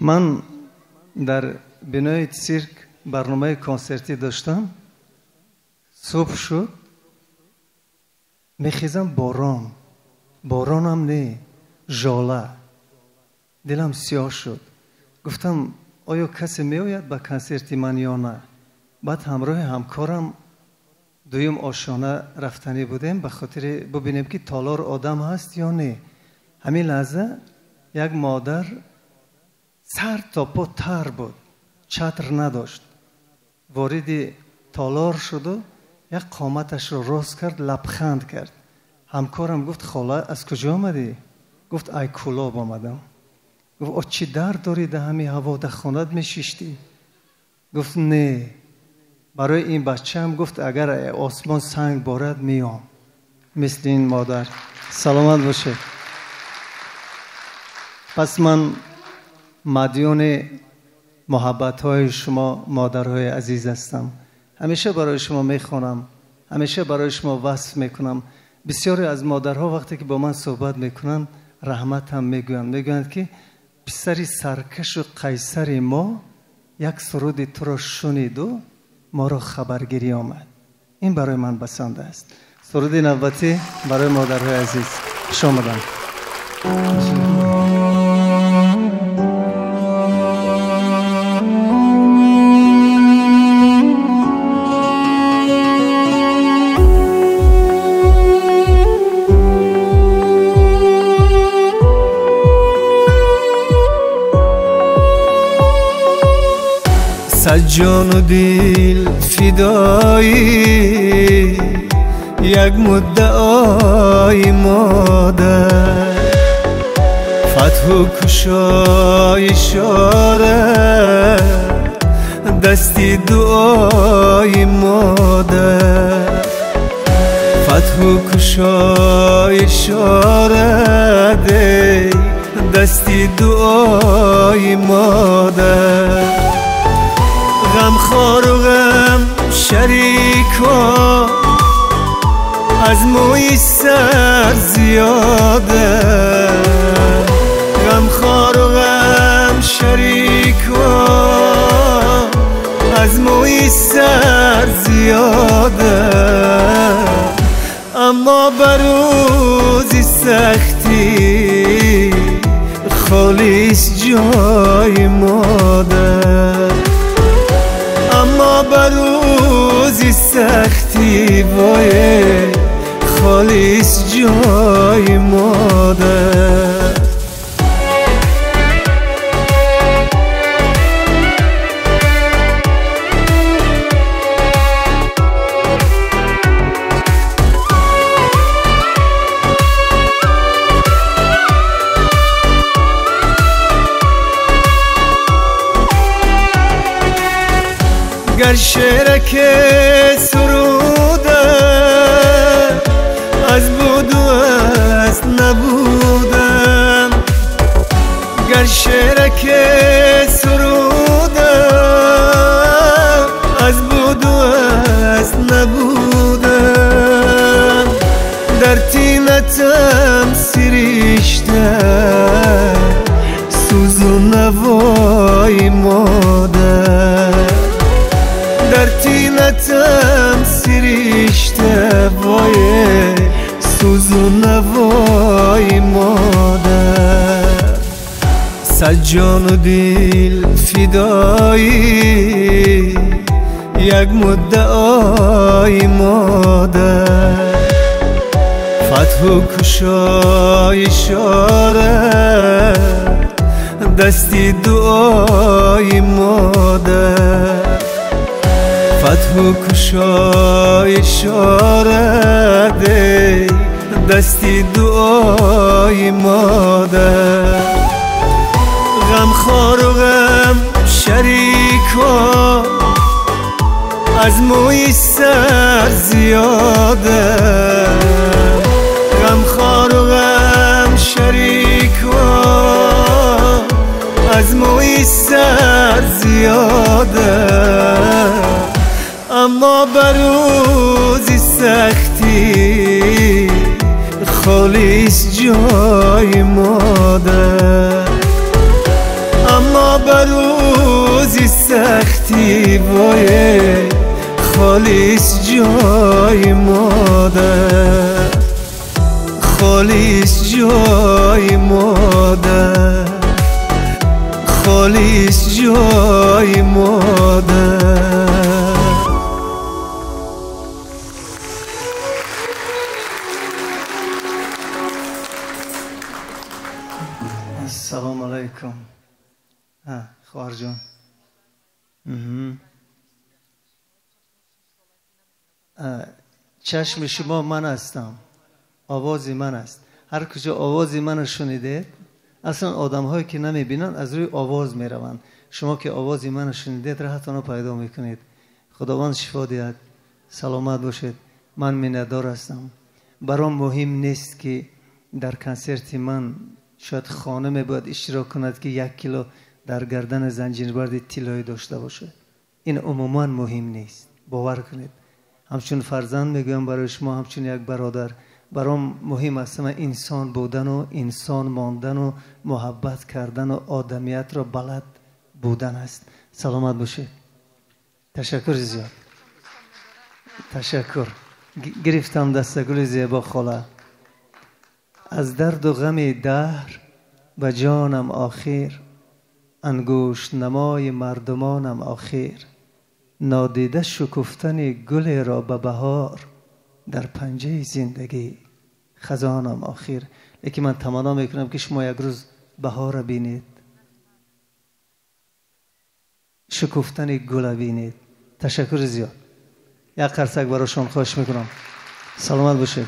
Ман дар бинои цирк барномаи консертӣ доштам. Субҳ шуд, мехезам, борон. Боронам не, жола. Дилам сиёҳ шуд. Гуфтам, оё касе меояд ба консерти ман ё на? Баъд ҳамроҳи ҳамкорам дуюм ошёна рафтанӣ будем, ба хотири бубинем, ки толор одам ҳаст ё не. Ҳамин лаҳза як модар сар то по тар буд, чатр надошт. Вориди толор шуду як қоматашро рост кард, лабханд кард. Ҳамкорам гуфт, хола, аз куҷо омадӣ? Гуфт, ай Кӯлоб омадам. Гуфт, о чӣ дард дорӣ, да ҳамин ҳаво да хонат мешиштӣ? Гуфт, не, барои ин бачаам, гуфт, агар осмон санг борад, меом. Мисли ин модар. Саломат бошед. Пас ман мадёни муҳаббатҳои шумо, модарҳои азиз ҳастам. Ҳамеша барои шумо мехонам, ҳамеша барои шумо васф мекунам. Бисёре аз модарҳо вақте ки бо ман суҳбат мекунанд, раҳмат ҳам мегӯянд. Мегӯянд, ки писари саркашу қайсари мо як суруди туро шуниду моро хабаргирӣ омад. Ин барои ман басанда аст. Суруди навбатӣ барои модарҳои азиз. Хуш омаданд. Саҷону дил фидоӣ як муддаои модар, фатҳу кушои ишора дасти дуои модар, фатҳу кушои ишора дасти дуои модар. Ғамхору ғам шарико аз мӯи сар зиёда, ғамхору ғам шарико аз мӯи сар зиёда, аммо ба рӯзи сахтӣ холис ҷои модар, аммо ба рӯзи сахтӣ вое холис ҷои модар. Гар шераке суруда аз буду аз набудам, гар шераке суруда аз буду аз набудам, дар тинатам сиришта сӯзу навои модар, дар тинатам сиришта вое сӯзу навои модар. Саҷону дил фидоӣ як муддаои модар, фатҳу кушои ишора дасти дуои модар, фатҳу кушои ишора дасти дуои модар. Ғамхору ғам шарико аз мӯи сар зиёда, ғамхору ғам шарико аз мӯи сар зиёда, аммо ба рӯзи сахтӣ холис ҷои модар, аммо به روزی سختی وای خالیس جای مادر، خالیس جای مادر، خالیس جای مادر. السلام علیکم. خواهر جان، چشم شما من هستم، آواز من است. هر کجا آواز من شنیدید، اصلا آدم هایی که نمیبینند از روی آواز میروند. شما که آواز من شنیدید راحت آنو پیدا میکنید. خداوند شفا دهد، سلامت باشید. من منتدار هستم. برام مهم نیست که در کنسرت من شاید خانم باید اشتراک کند که 1 کیلو در گردن زنجیربرد طلایی داشته باشد. این عموما مهم نیست، باور کنید. همچون فرزند میگویم برای شما، همچون یک برادر، برام مهم است من انسان بودن و انسان ماندن و محبت کردن و آدمیت را بلد بودن است. سلامت باشید. تشکر زیاد. تشکر. گرفتم دستگل زیبا خاله. از درد و غم دهر به جانم آخر، انگشت نمای مردمانم آخر، نادیده شکفتن گل را به بهار، در پنجه زندگی خزانم آخر. لیکن من تمنا میکنم که شما یک روز بهار بینید، شکفتن گل بینید. تشکر زیاد. یک قرصک برای شما خواهش میکنم. سلامت باشید.